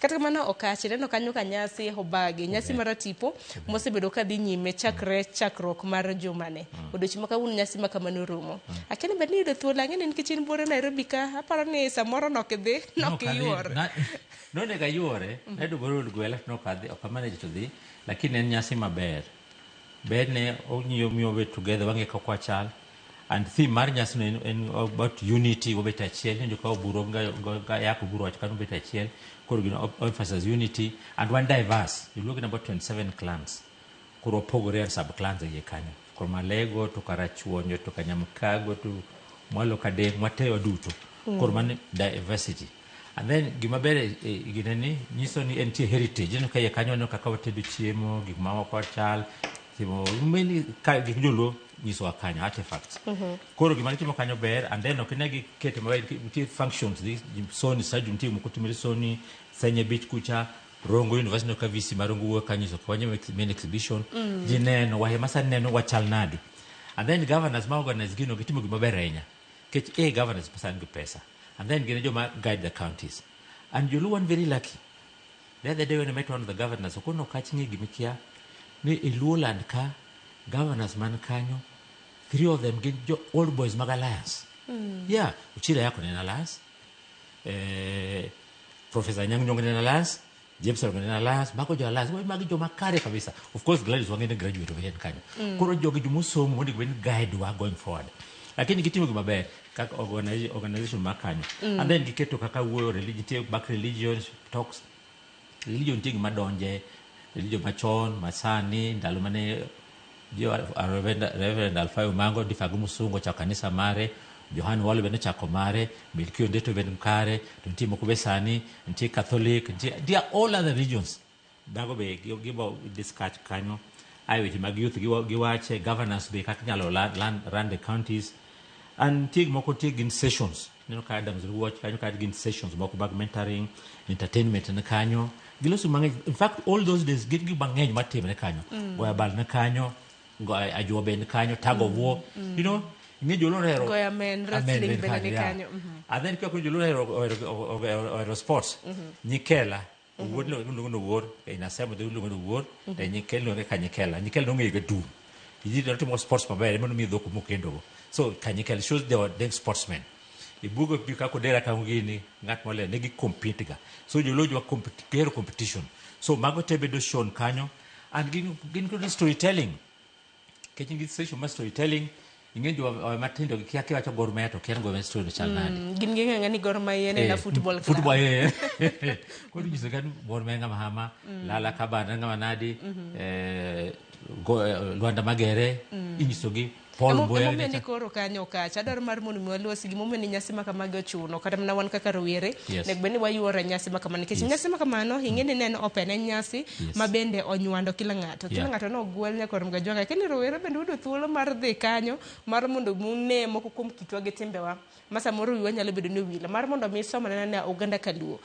Kata kamano, Okach ineno kanyo ka nyasi obagi, nyasi mar tipo mosebedo ka dhi nyime chakre chakruok mar jumane. Odiochieng' ma kawuono nyasi ma kamano rumo. Akia ni bed ni iyudo thuolo, ang'e ni nikech in buore Nairobi ka, aparo ni samoro nok idhi, nok iyuor. Nonego ayuore, nayudo barua od gwela to nok adhi, ok amanage to dhi, lakini en nyasi maber. Berne ong'iyo miyo wabet together, wang'e kaka wachal. And theme mar nyasino en about unity, wabet achiel. Iwinjo ka Oburu ga Yak Oburu wacho kanyo, wabet achiel. Koro gino emphasize unity and wan diverse. Joluo gin about 27 clans. Koro wapogore and sub clans e iye kanyo. From Alego to Karachuonyo to Kanyamkago to mwalo Kadem, wate waduto. Koro mano diversity. And then gima ber e gine ni nyiso ni entie heritage. Ineno ka iye kanyo waneno kaka watedo chiemo, gik ma ok wachal, timo many ka gik joluo nyisowa kanyo, artifacts. Koro gima gitimo kanyo ber, and then ok ine giketo maber, nitie functions dhi Sony Stadium, nitie moko timore Sony, Senye Beach kucha, Rongo University no ka VC mar Rongo wuoyo kanyo, nyiso ka main exhibition. Ji neno, wahe masani neno wachal nadi. And then governors ma organize gino gitimo gima ber ahinya. Nikech a governors masani gi pesa. And then gin e joma guide the counties. And Joluo wan very lucky. The other day when I met one of the governors, okono Okach ng'e gimikia ni e Luoland ka governors man kanyo, three of them gin jo old boys mag Alliance. Yeah, Uchila Yako ne en Alliance. Professor Anyang' Nyong'o ne en Alliance. James Orengo ne en Alliance. Mago jo Alliance. Magi joma kare kabisa. Of course Gladys Wanga ne graduate of en kanyo. Koro jogi jomosomo monego bed ni guide wa going forward. Lakini gitimo gima ber kaka organization mar kanyo. And then giketo kaka wuoyo religion, nitie back religion talks, religion nitie gima donje religion machon masani, ndalo mane jo Reverend Alfayo Mango Difago Musungu ochako kanisa mare, Johan Walo bende ochako mare, Melkio Ndeto bende kare, to nitie moko be sani, nitie Catholic, nitie all other religions. Mago be gibo discuss kanyo. Ae weche mag youth giwache, governance be kaka inyalo run the counties. And nitie moko, nitie gin sessions. Ineno ka Adams Ruoch kanyo ka gin sessions moko mag mentoring, entertainment ni kanyo. Giloso mang'eny. In fact, all those days gin gik mang'eny matimre kanyo. Goyo abal ni kanyo, goyo ajuo be ni kanyo, tug of war. Ing'e joluo ohero Goyo amen, wrestling bende ni kanyo. And then kaka joluo ohero sports, nyikela, Owuor iluongo ni Owuor, in Asemo iluongo ni Owuor, to Nyikela iluonge Kanyikela. Nyikela nong'eyo ga dum. Ji timo sports maber, ema nomiyo dhok mokendogo. So Kanyikela shows they were then sportsmen. Ibugo bi kaka Odera kango gini, ng'at moler, ne gi compete ga. So joluo jwa gihero competition. So mago te bedo shown kanyo. And gin kod storytelling. Nikech gin session mar storytelling, ing'e jo matindo gi kia kiwacho Gor Mahia to kia ni Gor Mahia story chal nade. Gin ging'e ni Gor Mahia en a football club. Football, Koro inyiso ga ni Gor Mahia ng'ama hama, Lala Kabana ng'ama nadi, Lwanda Magere, inyisogi Paul Mboya. Emomiyo ni koro kanyo kacha adwaro mar mondo mi walosi gimomiyo ni nyasi ma kamagi ochuno kata mana wan kaka rowere onego bed ni wayuore nyasi ma kamano nikech nyasi ma kamano ing'e ni ne en open, en nyasi ma bende onywando kila ng'ato kila ng'ato nogwel nyaka Mgajwanga, lakini rowere bende yudo thuolo mar dhi kanyo mar mondo une moko kuom kitwa gi timbewa ma samoro wiwa nyalo bedo ni owil mar mondo mi isom anena ne oganda kaluo.